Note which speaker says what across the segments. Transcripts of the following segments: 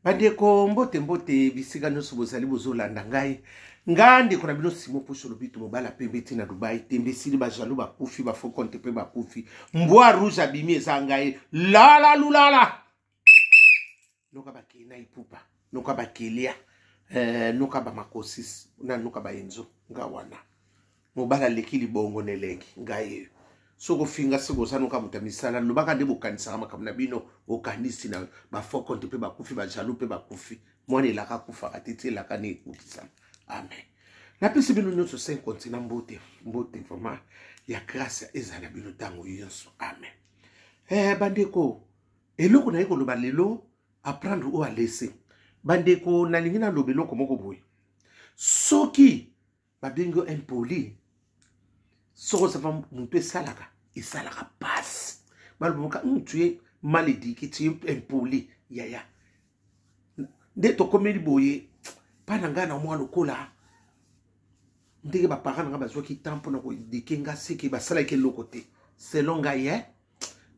Speaker 1: Bandeko, mbote mbote bisika nyonso bozali bozolanda ngai. Nga ndeko na bino Simon Poso Lobito, mobala pembe ti na Dubai, tembe esili, bajaloux bakufi, bafaux compte mpe bakufi. Mbwa rouge abimi eza ngai. Lala lulala. Noka bakei na ipupa, noka bakelia, noka bamakosis, na noka baenzo nga wana. Mobala aleki libongo na elengi ngai eyo. Soki ofinga soki oza noka moto ya misala, lobaka nde bokanisaka makambo na bino, okanisi na bafaux compte mpe bakufi, bajaloux mpe bakufi. Mwana elaka akufaka te, ti elaka ne ekokisama. Amen. Napesi bino nyonso 5 continent mbote, mbote vraiment ya grâce ezala bino ntango nyonso. Amen. Bandeko, eloko naye koloba lelo, apprendre ou à laisser. Bandeko, nalingi naloba eloko moko boye. Soki babengi yo impoli, soki ozava moto esalaka, esalaka pasi. Balobaka, tu es mal éduqué, tu es impoli. Yaya, nde tokomeli boye, mpa na ngai na mwa lokola ndenge baparent na ngai bazwaki temps mpona koedike nga, seke basalaki eloko te. Selon ngai,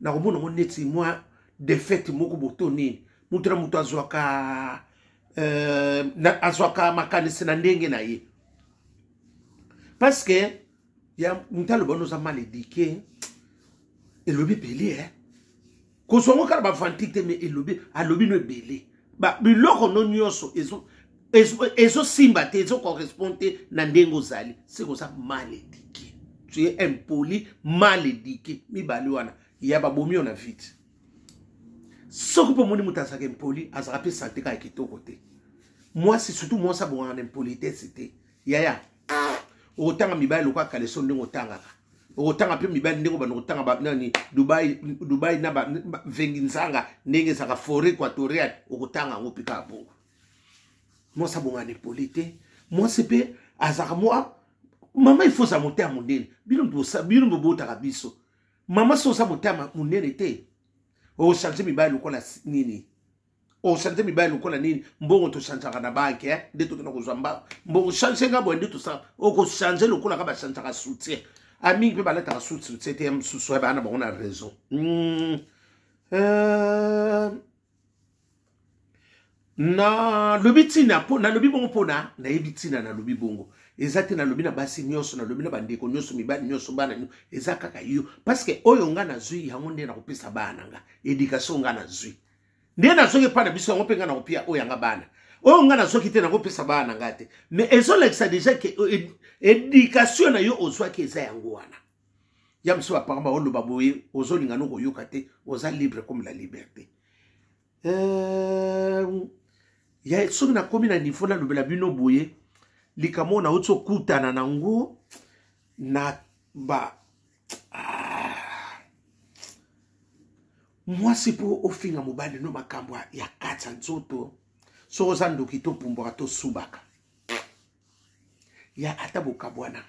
Speaker 1: nakomona ngo neti mwa défaite moko boto nini. Moto na moto azwaka makanisi na ndenge na ye, parce que ya moto aloba oza mal éduqué, elobi ebele, kozwa ngo kaka bavanti te, mais elobi, alobi no ebele. Biloko no nyonso ezosimba te, ezocorrespond te na ndenge ozali, seke oza mal éduqué, tu es impoli, mal éduqué. Mibale wana ya babomi yo na vite. Soki mpo omoni moto azalaka impoli, azalaka mpe sante kaka kitoko te. Mwasi, surtout mwasi abongaka na impolitesse te. Yaya, okotanga mibali lokola kaleso ndenge otangaka, okotanga mpe mibali ndenge obanda kotanga nani Dubai, Dubai na vengi nzanga ndenge ezalaka forêt équatoriale, okotanga yango mpe kaka bongo. Mwasi abongaka na impoli te. Mwasi mpe azalaka mwa mama, il faut ozala motema monene. Bino bobotaka biso mama, so oza motema monene te, ochange mibali lokola nini, ochange mibali lokola nini. Mbongo tochangeaka na banke, nde tokenda kozwa mbongo, change nga boye nde tosala, okochange lokola ka bachangeaka soutien. Amingi mpe balataka soutien te, ya mosusu ya bana bango na raison. Nalobi ntina mpo nalobi bongo, mpona nayebi ntina nalobi bongo. Eza te nalobi na basi nyonso, nalobi na bandeko nyonso, mibali nyonso, bana nyonso, eza kaka yo, parce que oyo nga nazwi yango nde nakopesa bana nga. Éducation nga nazwi nde nazwaki epai na biso, yango mpe nga nakopia oyo yanga bana. Oyo nga nazwaki te, nakopesa bana nga te. Mais ezolakisa déjà ke éducation na yo ozwaki eza yango wana. Ya mosusu baparent baoloba boye, ozolinga no koyoka te, oza libre comme la liberté. Ya soki nakomi na niveau nalobela bino boye, likambo oyo nauti okutana nango na ba mwasi, mpo ofinga mobali no makambo ya kati ya nzoto, soki oza ndoki, topumbwaka, tosubaka ya ata bokabwana.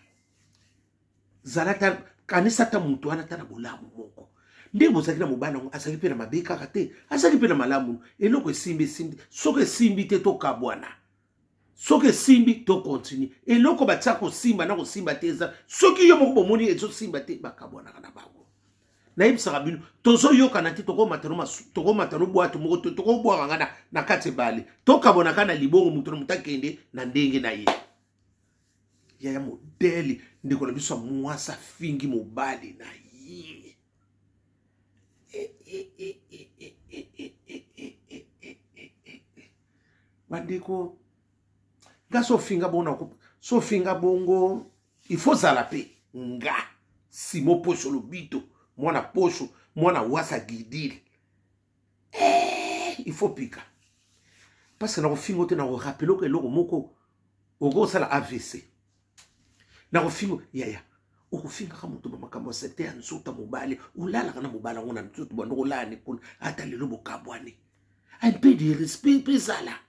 Speaker 1: Zala ta kanisa ata moto wana ata na bolamu moko ndenge bozalaki na mobali yango, azalaki mpe na mabe kaka te, azalaki mpe na malamu. Eloko esimbi esimbi, soki esimbi te tokabwana, soki esimbi tokontinue. Eloko batia kosimba na kosimba te eza soki yo moko bomoni ezosimba te, bakabwanaka na bango. Nayebisaka bino, tozoyokana te, tokomata no bwato moko, tokobwaka nga na kati ebale, tokabwanaka na libongo, moto na moto akende na ndenge na ye. Yaya modele ndeko na biso ya mwasi afingi mobali na ye. Bandeko, nga so ofinga bongo, so ofinga bongo, il faut zala mpe nga Simo Poso Lobito, mwana Poso, mwana wasa gidile, il faut pika, parce que nakofinga te, nakorapele oko eloko moko okosala AVC. Nakofinga, yaya, okofingaka moto ba makambo ya sete ya nzoto ya mobali, olalaka na mobali yango na nzoto, bando kolala ni kuna, ata lelo bokabwani, un peu de respect mpe ezala.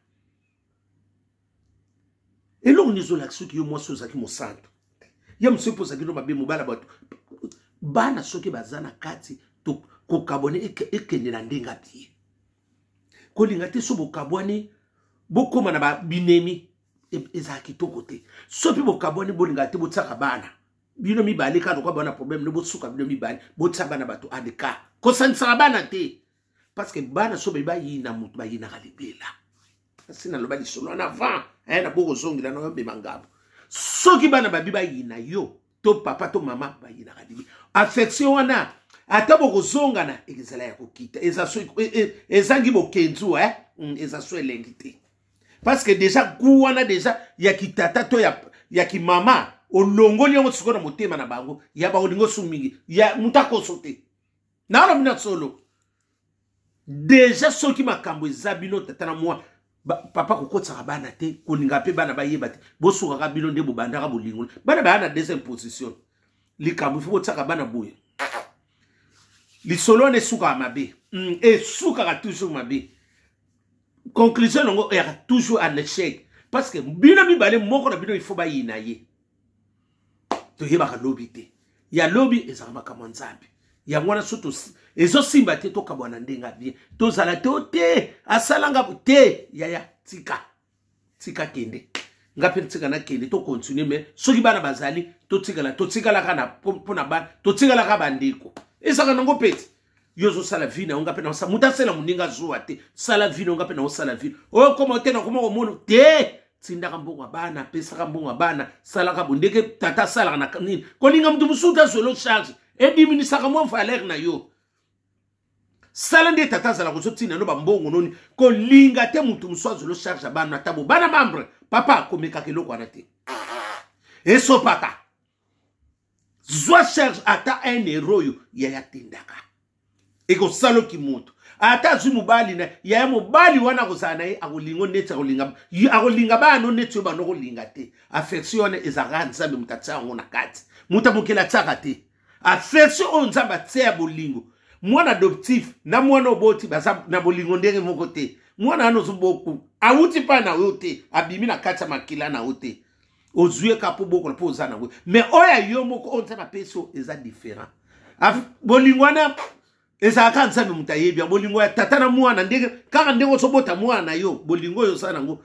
Speaker 1: Eloko nini ezolakisa soki yo mwasi ozalaki mosantu, ya mosusu mpo ozalaki no mabe, mobala bato, bana soki baza na kati, kokabwana ekende na ndenge abie kolinga te. So bokabwani, bokóma na babinemi, ezala kitoko te. So mpe bokabwani, bolingaka te, botiaka bana bino mibale kaka lokola bana problème nde bosuka bino mibale, botia bana bato adk, kosangisaka bana te, parce que bana so bayi bayina moto, bayinaka libela. Asi naloba lisolo wana avant eh, na bokozongela na yo mema ngambo. Soki bana babi bayina yo to papa to mama bayinaka libi, affection wana ata bokozongana ezala ya kokita, e, e, ezangi bokenzu eh? Eza so elengi te, parce que déjà goût wana déjà ya kitata to ya kimama olongoli yango sikoyo na motema na bango ya bakolingo su mingi ya moto akoso te. Naolobi na solo deja, soki makambo eza bino tata na mwa papa kokotisaka bana te, kolinga mpe bana bayeba te, bosukaka bino nde bobandaka bolingo, bana baya na deuxième position. Likambo ifo botiaka bana boye, lisolo wana esukaka mabe, esukaka toujours mabe. Conclusion nango eyaka toujours en échec, parce que bino mibale, moko na bino ifo bayina ye. Toyebaka lobi te, ya lobi ezalaka makambo ya Nzambe. Yango wana so ezosimba te, tokabwana ndenge ya bien, tozala te o te asalanga te. Yaya, tika, tika, kende, nga mpe tika nakende, tocontinue. Mais soki bana bazali, totikala, totikalaka na mpo na bana, totikalaka bandeko. Ezalaka nango peti yo ozosala vie na yo, nga mpe naosala. Moto asala moninga zuwa te. Sala vie na yo, nga mpe naosala vie oyo. Koma te, nakoma komona te. Tindaka mbongo ya bana, apesaka mbongo ya bana, salaka bo ndenge tata asalaka na nini. Kolinga moto mosusu te azwelo charge, ediminisaka mwa valeur na yo. Sala nde tata azala kozotinda no bambongo noni. Kolinga te moto mosusu azwelo charge ya bana, ata bo bana membre papa akomekaka eloko wana te, esopaka. Zwa charge ata 1 euro oyo yaya tindaka, ekosaloki moto. Ata azwi mobali na yaya, mobali wana akozala na ye, akolingo neti akolinga, akolinga bana no neti oyo bando kolinga te. Affection wana ezalaka Nzambe moto atia yango na kati, moto amokeli atiaka te. Affection oyo Nzambe atia ya bolingo, mwana adoptif na mwana oboti baza na bolingo ndenge moko te. Mwana wana ozoboku awuti mpa na yo te, abimi na kati ya makila na yo te, ozwi eka mpo bokola mpo oza nango. Mais oyo ya yo moko oyo Nzambe apesi yo eza différent. Bolingo wana ezalaka Nzambe moto ayebi ya bolingo ya tata na mwana, ndenge kaka ndenge ozobota mwana na yo, bolingo oyo osala nango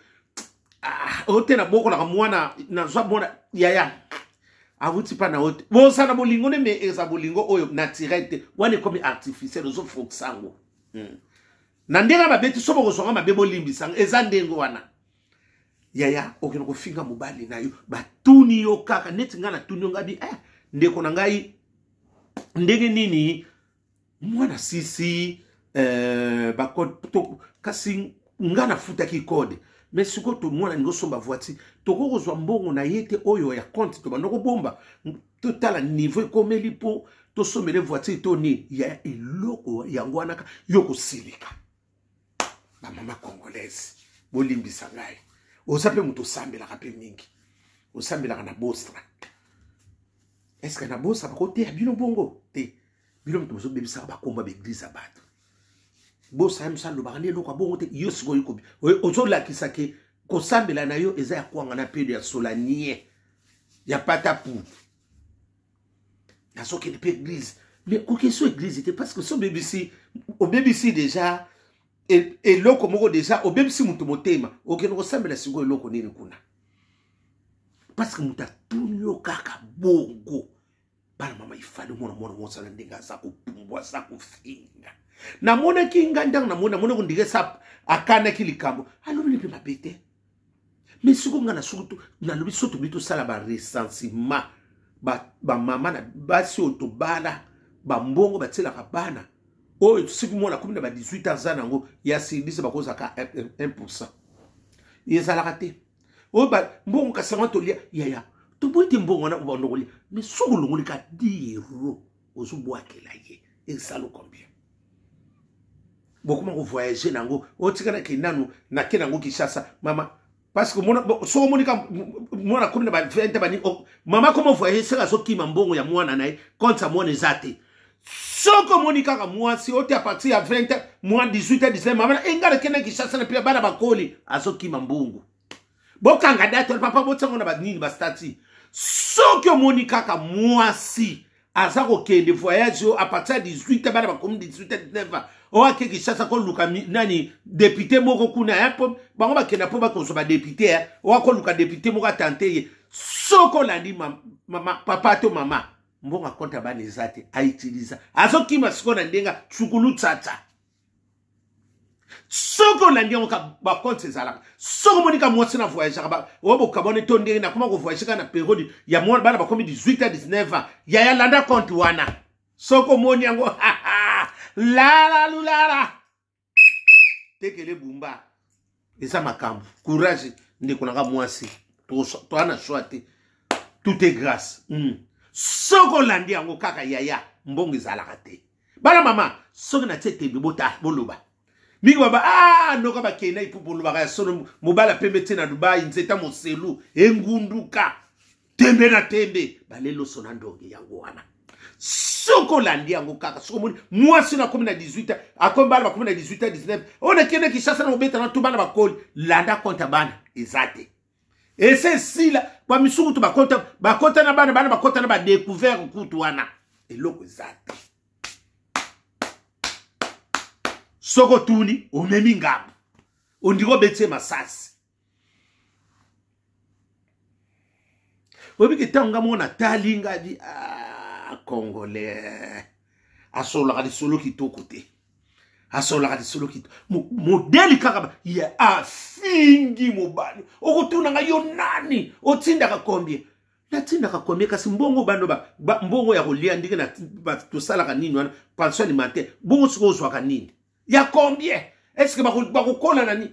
Speaker 1: oyo te. Nabokolaka mwana, nazwa mwana yaya awuti mpa na yo te, bozala na bolingo nde, mais eza bolingo oyo naturel te, wana ekomi artificiel, ozofokisa yango. Na ndenge mabe te, so bokozwanga mabe, bolimbisanga, eza ndenge wana. Yaya, okende kofinga mobali na yo, batuni yo kaka neti ngai natuni yo, ngabi eh, ndeko na ngai, ndenge nini mwana sisi bacode to, kasi ngai nafutaki code, mais sikoyo to mwana alingi osomba voiture, tokoki kozwa mbongo na ye te oyo ya compte tobanda kobomba, totala niveau ekomeli mpo tosomele voiture to nini ya eloko yango wana. Yo kosilika. Bamama congolaise, bolimbisa ngai, oza mpe moto osambelaka mpe mingi, osambelaka na Bostra. Est-ce na Bostra bakoteya bino bongo te? Bino moto bozobebisaka bakombo ya baeglise ya bato. Bostra ye mosu alobaka nde eloko ya bongo te. Yo sikoyo ozolakisa ke kosambela na yo eza ya kwanga na pedo ya solanie ya patapu. Nazokende mpe église, mais koki so église te, parce que so obebisi, obebisi déjà eloko moko, déjà obebisi moto motema. Okende kosambela sikoyo eloko nini kuna? Parce que moto atuni yo kaka bongo. Bana mama, ifale mwana mwana mosala ndenge aza kopumbwa, aza kofinga. Namonaki nga ntango namoni, namoni kondike sa akanaki likambo, alobeli mpe mabe te. Mais sikoyo nga na soki nalobi, so tobi tosala barecensement bamama na basi oyo tobala, bambongo batielaka bana oyo, soki mwana akomi na ba 18 ans, aza nango ya silise, bakozalaka 1% ezalaka te. Oyo mbongo kasi yango tolia, yaya, toboyi te mbongo wana obanda kolia, mais soki olongoli ka 10 euro ozobwakela ye, esalo combien? Bokoma kovoyage nango, otika nake nanu nake nango Kinshasa, mama, parce que soki omoni ka mwana akomi na ba 20 bani, mama akoma voyage, seka azokima mbongo ya mwana na ye, compte ya mwana eza te. Soki omoni kaka mwasi oyo te, à partir ya 20, mwa 18, 19, mama enga nakende Kinshasa na mpe bana bakoli, azokima mbongo. Bokanga date, papa, botiango na banini, bastati. Soki omoni kaka mwasi aza kokende voyage oyo à partir ya 18, bana bakomi 18, 19, oyo ake Kinshasa koluka nani, député moko kuna, mpo bango bakenda mpo bakozwa badéputé, oyo akoluka député moko atante ye. Soki olandi mama, papa to mama, mbongo akonta bana eza te, autiliza, azokima sikoyo na ndenge cukulu tsatsa. Soki olandi yango ka bacompte ezalaka, soki omoni ka mwasi na voyageaka, oyo bokabwani to ndenge nakoma kovoyage kaka na periode ya mwana, bana bakomi 18 a 19 ans, yaya landa compte wana. Soki omoni yango lala lulala tekele bumba, eza makambo. Courage ndeko na nga mwasi, toa na choix te, tout est grâce. Soki olandi yango kaka yaya, mbongo ezalaka te. Bana mama, soki natie tembe, bota boloba mingi baba ah, noka bakei na ipupu. Olobaka ya solo, mobali apembe te na Dubai, nzeta moselu engunduka, tembe na tembe, baleloso na ndonge. Yango wana soki olandi yango kaka, soki omoni mwasi na akomi na 18, akomi bana bakomi na 18 19, oyo nakende Kinshasa na kobeta na tu bana bakoli, landa konta bana eza te, ese esila. Bamisusu kutu bakota, bakota na bana, bana bakota na badecouvert kutu wana eloko eza te. Soki otuni, omemi ngambo, ondiki obeti ye masasi. Oyebi ke ntango nga moko natali nga bi, ah, congolais asololaka lisolo kitoko te, asololaka lisolo kitoko modeli kaka ye afingi mobali. Okotuna nga, yo nani otindaka combien? Natindaka combien? Kasi mbongo bando ba, mbongo ya kolia ndenge tosalaka nini wana, pension alimentaire, bongo soki ozwaka nini ya combien, est-ce bakokola na nini?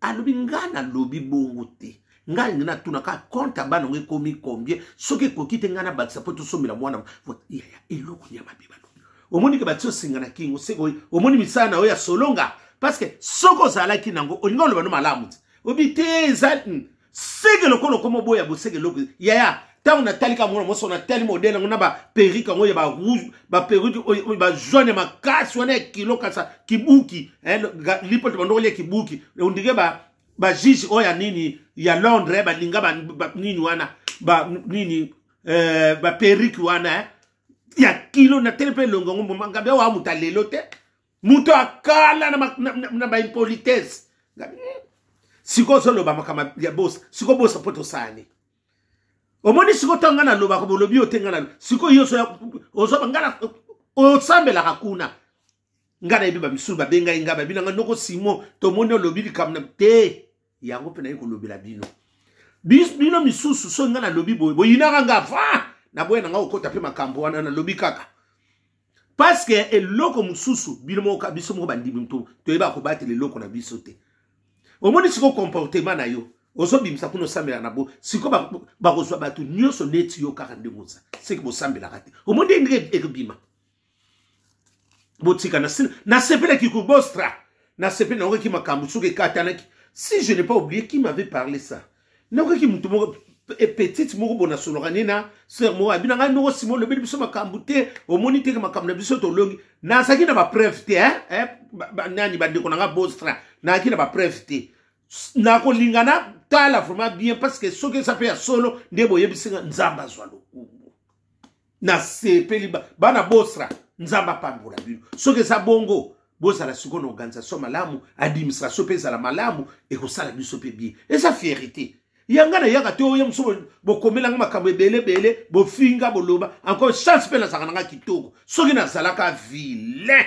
Speaker 1: Alobi nga nalobi bongo te, nga alingi natuna kaka compte ya bana yango ekomi combien. Soki ekoki te, ngai nabakisa mpo tosombela mwana eloko ya mabe. Balobi omoni ke batie osinga na kingo, seko omoni misala na yo ya solonga, parce que soki ozalaki nango olingi oloba no malamu te, obi te eza seke lokola okoma oboya boseke eloko. Yaya, ntango natali kaka mwana mwasi, natali modele yango na baperike yango ya barouge, baperike oyo bajaune ya makasi wana ya kilo kasa kibuki, lipo te bando kolia kibuki, ondike bajuge oyo ya nini ya Londres, balinga nini wana, nini, baperike wana ya kilo. Natali mpe elongo yango, ngabi awa moto alelo te, moto akala na baimpolitesse. Sikoyo ozoloba makambo ya bosa, sikoyo bosa mpo tosala nini? Omoni sikoyo ntango ngai nalobaka, bolobi yo te. Ngai na sikoyo yo ozoba, ngai osambelaka kuna. Ngai nayebi bamisusu babengai ngai, babi na ngai, noko Simon, tomoni olobi likambo na te yango mpe naye kolobela bino. Bino misusu, soki ngai nalobi boye, boyinaka nga va naboya na ngai kokota mpe makambo wana. Nalobi kaka parce que eloko mosusu, bino moko, biso moko bandimi, toyeba kobatela eloko na biso te. Omoni sikoyo comportement na yo ozobimisa kuna, osambela na bo, sikoyo bakozwa bato nyonso neti yo kaka ndenge oza, seki bosambelaka te. Omoni ndenge ekobima. Botika, nasepelaki kobostra, nasepeli, naokaki makambo soki ekatanaki. Si je n'ai pas oublié qui m'avait parlé ça, naokaki motu moko, petite moko bo nasolaka nde na sœur moko, abi na ngai, noko Simo, olobeli biso makambo te, omoni teke makambo na biso tolongi. Nazalaki na bapreuve te, eh? Nani, bandeko na nga bostra, nazalaki na bapreuve te. Nakolinga na tala vraiment bien, parce que soki eza mpe ya solo nde boyebisi nga, Nzambe azwa lokumu. Nasepeli, bana bostra, Nzambe apambola bino. Soki eza bongo, bozala sikoyo na organisation malamu, administration mpe ezala malamu, ekosala biso mpe bien. Eza fierté yanga nayaka te. Oyo mosusu bokomelanga makambo ebele ebele, bofinga, boloba encore. Chance mpe nazalaka nanga kitoko. Soki nazalaka vilain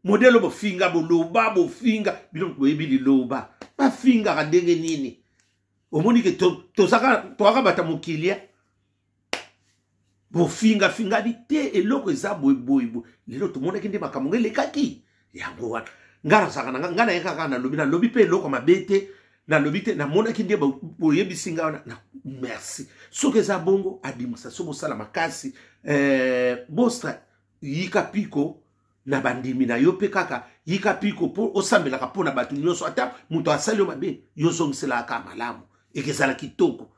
Speaker 1: modele, bofinga, boloba, bofinga, bino boyebi liloba bafingaka ndenge nini. Omoni ke toaka bata mokili, bofingafingani te, eloko eza boyeboye boye. Lelo tomonaki nde makambo ngo elekaki yango wana. Ngai nazalaka na ngai nayeka kaka, nalobi, nalobi mpe eloko mabe te, nalobi te, namonaki nde boyebisi ngai wana. Merci. Soki eza bongo, administration bosala makasi, bostra yika piko na bandimi na yo mpe kaka yika piko mpo osambelaka mpo na bato nyonso. Ata moto asali yo mabe, yo ozongiselaka malamu, ekezala kitoko.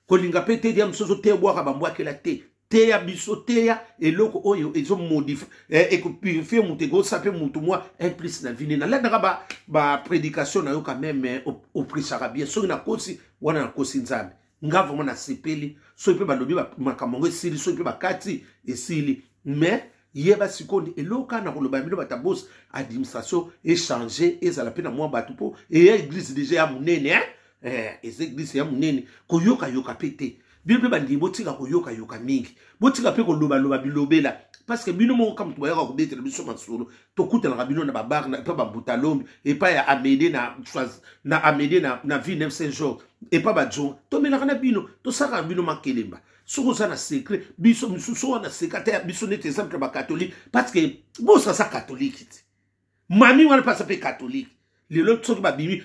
Speaker 1: Kolinga mpe te dia mosusu te, obwaka bambwakela te. Teya biso, teya eloko oyo ezomodifie, ekopurifie moto, ekosa mpe motu mwa un plus na vini. Nalandaka baprédication na yo quand même, oprisaka bien. Soki nakosi wana, nakosi Nzambe. Nga vraiment nasepeli. Soki mpe balobi makambo yango esili, soki mpe bakati esili, mais yeba sikoyo eloko kaka na koloba bino bato ya bos, administration echange, ezala mpe na mwa bato mpo eya église déjà ya monene, eh? Eza église ya monene, koyokayoka mpe te. Bino mpe bandimi, botika koyokayoka mingi, botika mpe kolobaloba bilobela, parce que bino moko ka moto bayaka kobetela biso masolo. Tokutanaka bino na babar epa bambuta lombi, epai ya Amede na Amede na Villeneuve Saint Georges, epa bajonga, tomelaka na bino, tosalaka na bino makelemba. Soki oza na secret, biso misusu wana secret ya biso, neti exemple bacatholique, parce que bosa aza catholique te, mami wana mpe aza mpe catholique. Lelo soki babimi,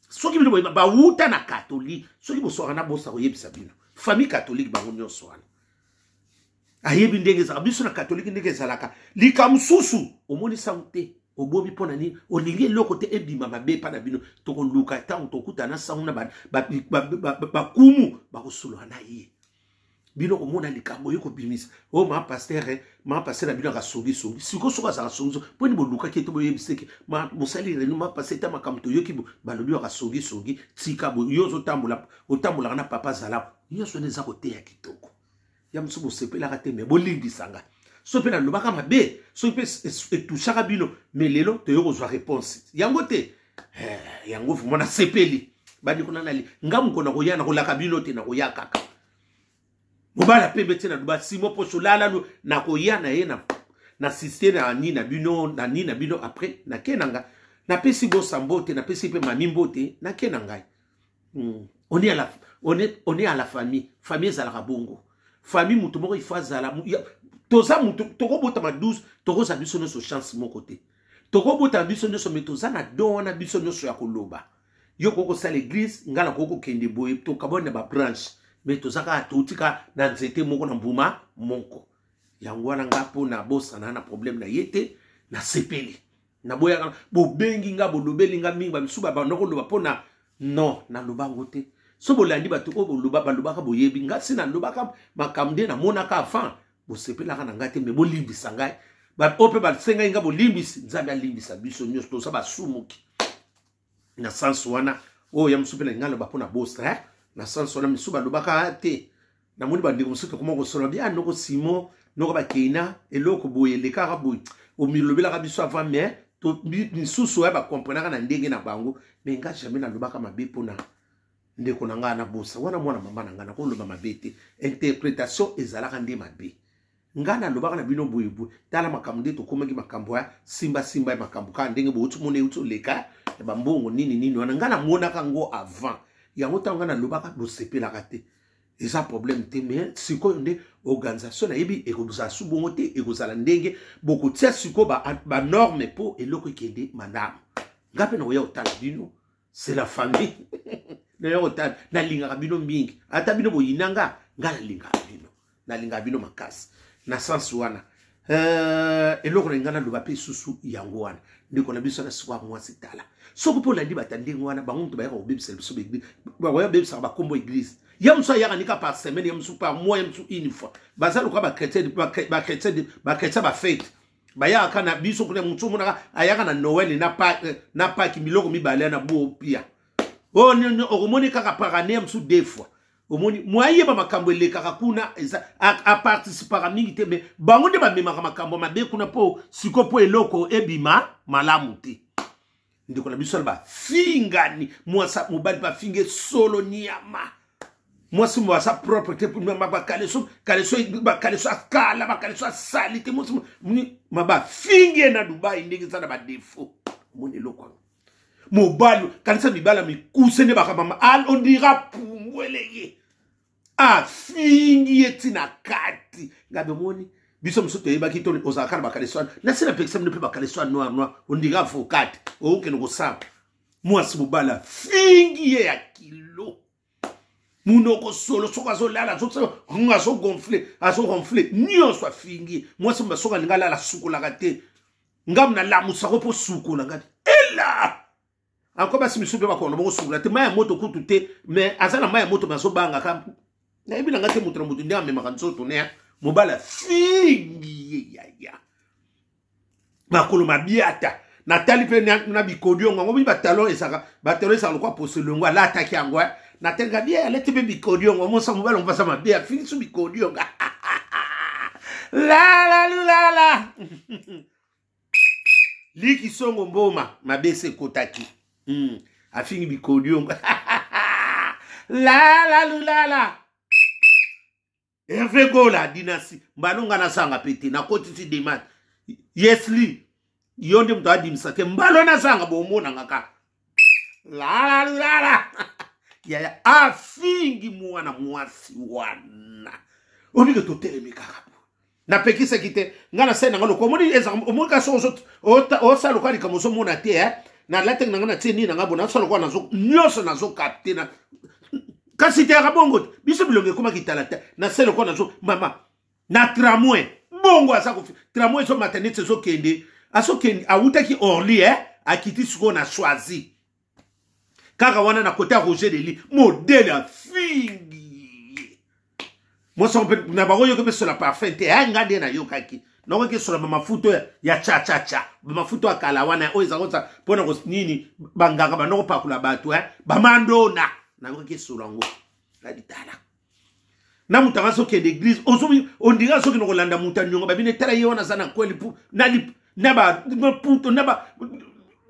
Speaker 1: soki bino boyeba bawuta na catholique, soki boswaka na bosa koyebisa bino, famille catholique bango nyonso wana ayebi ndenge ezalaka. Biso na catholique, ndenge ezalaka, likambo mosusu omoni sango te, obomi. Mpo na nini? Olingi eloko te ebima mabe epa na bino. Tokoluka ntango tokutana sango na bakumu, bakosolola na ye. Bino komona likambo oye kobimisa oyo, ma pasteur, ma pasteur na bino akasongisongi. Sikoyo soki azalaka songisongi, mpo nini bolukaki ete boyebiseke bosali réunion? Ma pasteur, ta makambo toyoki, balobi akasongisongi. Tika boye, yo ozotambola, otambolaka na papa Zalapo. Nyonso wana eza koteya kitoko ya mosusu bosepelaka te, me bolimbisanga soki mpe nalobaka mabe, soki mpe etushaka bino. Me lelo toye kozwa réponse yango te. Yango vraiment nasepeli. Bandeko na nali nga, moko nakoya, nakolaka bino te, nakoya kaka. Mobala pembe te na Duba, Simo Poso lalalu, nakoya na ye na siste na nini na bino, na nini na bino. Après nake na nga, napesi bosa mbote, napesi mpe mami mbote, nake na ngai. On est à la famille. Famille ezalaka bongo. Famille, moto moko ifo azala. Toza moto tokobotama 12, tokozala biso nyonso chance moko te. Tokobotama biso nyonso, me toza na don wana biso nyonso ya koloba. Yo koki kosala église, ngai nakoki kokende boye, tokabwani na babranche, me toza kaka, toutika na nzete moko, na mbuma moko. Yango wana nga mpo nabosana na problème na ye te, nasepeli. Naboyaka bobengi nga, bolobeli nga mingi, bamisusu babanda koloba mpo na non, naloba yango te. So bolandi bato oyo boloba, balobaka, boyebi nga si nalobaka makambo nde namonaka avant, bosepelaka na ngai te, me bolimbisa ngai. Oyo mpe basengai nga bolimbisi, Nzambe alimbisa biso nyonso, toza basumuki. Na sens wana oyo ya mosusu mpe na ngai aloba mpo na bosa, eh? Na sens wana misusu balobaka te. Namoni bandeko mosusu tokoma kosolola bia noko Simo, noko bakeina eloko boye elekaka boye, omilobelaka biso avant, mais misusu oyo bakomprenaka na ndenge na bango. Me nga jamais nalobaka mabe mpona ndeko na ngai na bosa wana, mwana mama na ngai, nakoloba mabe te. Interprétation ezalaka nde mabe. Ngai nalobaka na bino boyeboye, tala makambo nde tokomaki, makambo ya simbasimba ya makambo kaka ndenge bouti mona euti oleka ya bambongo nini nini wana. Ngai namonaka yango avant yango. Ntango ngai nalobaka, bosepelaka te, eza problème te. Mais sikoyo nde organisation nayebi ekozala su bongo te, ekozala ndenge bokotia sikoyo banorme ba mpo eloko ekende malamu. Ngai mpe nakoya kotala bino, c'est la famille. Naya kotala, nalingaka bino mingi. Ata bino boyina nga, ngai nalingaka bino, nalingaka bino makasi. Na sens wana, eloko na ngai naloba mpe susu yango wana, ndeko na biso na sikoyo mwasi, tala, soki mpo olandi bata ndenge wana, bango moto bayaka kobebisela biso baeglise, bakoya bebisaka bakombo église. Ya mosusu ayaka nika par semaine, ya mosusu par mois, ya mosusu une fois. Baza lokola bachrétien, bachrétien, bachrétien bafete bayaka na biso kuna. Mosu omonaka ayaka na Noël na Pâques, biloko mibale na bopia oyo okomoni kaka par année, ya mosusu deux fois. Omoni mwayeba makambo elekaka kuna, eza aparticipaka mingi te, me bango nde bamemaka makambo mabe kuna mpo siko mpo eloko ebima malamu te. Ndeko na biso wana bafingani, mwasa mobali bafinge solo niama, mwasi mo aza propre te, bakaleso kaleso, bakaleso akala, bakaleso asali te, mwasi ma bafingi ye na Dubai ndenge eza na badefo. Omoni eloko yango, mobali kanisa mibala mikuse nde bakamama, ondira pumbwele ye afingi ye ntina kati. Ngabi omoni biso mosusu toyebaki to ozalaka na bakaleso wana, nasi napekisa bino mpe bakaleso ya noir noir, ondira avocat okende kosala. Mwasi mobali afingi ye ya kilo, munoko solo, soki azolala azogonfle, azoronfle, nyonso afingi. Mwasi moba soki alingi alala, asukolaka te. Ngamu nalamusako mpo sukola ngabi ela anko. Basi misusu mpe bakona bongo, sukola te, mai ya moto kutu te, mais aza na mai ya moto, me azobangaka. Nayebi na nga te, moto na moto nde amemaka nzoto ne. Mobali afingi ye yaya, makolo mabiata. Natali mpe na bikodiongo yango bi batalon ezalaka, batalon ezalaka lokwa poso elongo, alataki yango. Natelika bie, alati mpe bikodiongo. Mosa mobali mpasa mabe, afingi so bikodiongo lalalulala liki songo mboma mabe ese ekotaki. Afingi bikodiongo lalalulala. Herve Gola dynastie mbano nga nazanga pe te nakotisi demande yesli yo nde moto adimisa te mbalo nazanga bomonanga kaka lalalala yaya afingi mwana mwasi wana obike totelemi kaka napekisaki te ngai nasali nanga lokola omoni omoni kasi osala lokola likambo ozomona te eh? nalataki nanga natie nini nanga bo nasala lokola nazo nyonso nazokapte na kasi teyaka bongo te biso bilongo ekomaki tala te nasali lokola nazo mama na tramway bongo aza kofi tramway ezomata neti ezokende azokende awutaki orly eh? akiti sikoyo na choisi kaka wana na kote ya roger deli modele afingi mwasi yango mpe na bango yoki mpe sola parfum te ya nga nde nayokaki nakoki esola bamafuta oyo ya chachacha bamafuta ya kala wana oyo ezalaka kosa mpo na nini banganga banda kopakola bato eh? bamandona nayoki esola yango na litala na moto anga azokende eglise ondira azokende kolanda moto ya niongo babino etala ye wana aza na kweli na baputo na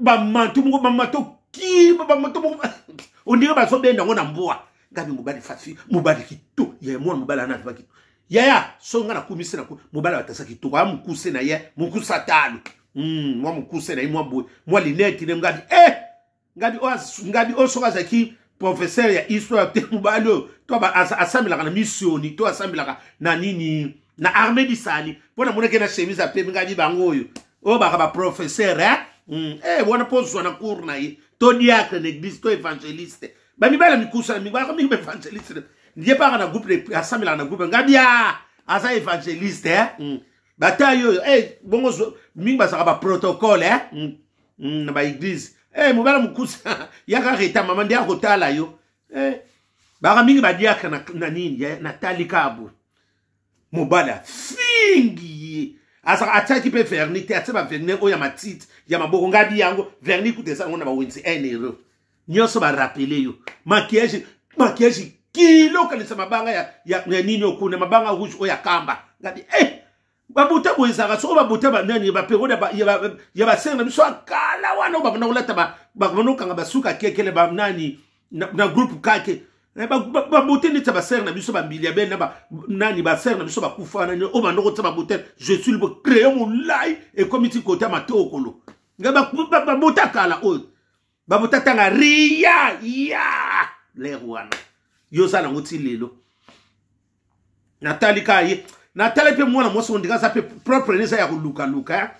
Speaker 1: bamanto moko bamato kima bamato moko ondira bazobenda yango na mbwa ngabi mobali fafi mobali kito yaya mwana mobali ana aza kito yaya so nga nakumisi na mobali atasa kitoko aya mokuse na ye mokuse atalo hmm, mwa mokuse na ye mwa boye mwa linete ne ngabi eh ngabi oyo ngabi oyo soki azalaki professeur ya histoire te mobali oyo to asambelaka na missioni to asambelaka na nini na armée disali mpo namonaki na chemise ya pembe ngabi bango oyo oyo baka baprofesseur eh? Eh, wana mpo ozwa na cour na ye to diacre na église to évangéliste bamibala mikusa mibala mingi baévangéliste ndiye mpaka na groupe asambelaka na groupe ngabi a aza évangéliste eh? Batayi oyo eh, bongo mingi bazalaka baprotocole eh? Na baeglise eh, mobala mokusa yaka reta mama nde akotala yo eh, baka mingi badiaka na, na nini natali kaka boye mobali afingi ye azaka atiaki mpe verni te atie baverni oyo ya matite ya maboko ngabi yango verni kuta eza yango na bawenzi 1 euro nyonso barapele yo maquillage maquillage kilo okanisa mabanga ya, ya, ya nini okuna mabanga rouge oyo ya kamba ngabi eh, babuta boye ezalaka soko babuta banani baperiode ya basere na biso ya kala wana oyo babanda kolata babanda kokanga basuka kekele banani na groupe kake eh, babote neti ya basere na biso bambilia be na nani basere na biso bakufa wana oyo banda kotia babote je suis libre crayon molai ekomi ti kote ya matokolo nga babota kala oyo babota tanga riya ya lere wana yo oza nango ti lelo natali kaka ye natali mpe mwana mwasi ondika aza mpe propre ne eza ya kolukaluka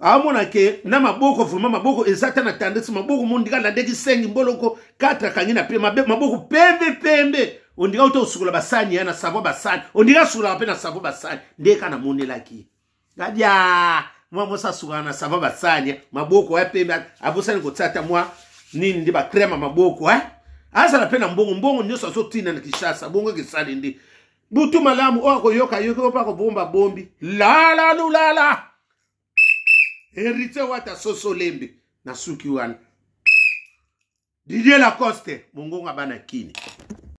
Speaker 1: Amona ke na maboko vraiment maboko eza ta na tendance maboko mondika alandaki sengi mboloko 4 akangi na pe maboko pembe pembe ondika uta osukola basani ya na savon basani ondika asukolaka mpe na savon basani nde kaka namonelaki ngadia mwa mwasi asukaka na savon basani maboko ya pembe abosani kotia ata mwa nini nde bakrema maboko eh? azala mpe na mbongo mbongo nyonso azotina na kinshasa bongo ekesali nde butu malamu oyo akoyoka yoki oyo mpe akobomba bombi lala lulala héritier wata soso lembe na suki wana didier lacoste mongonga bana kini.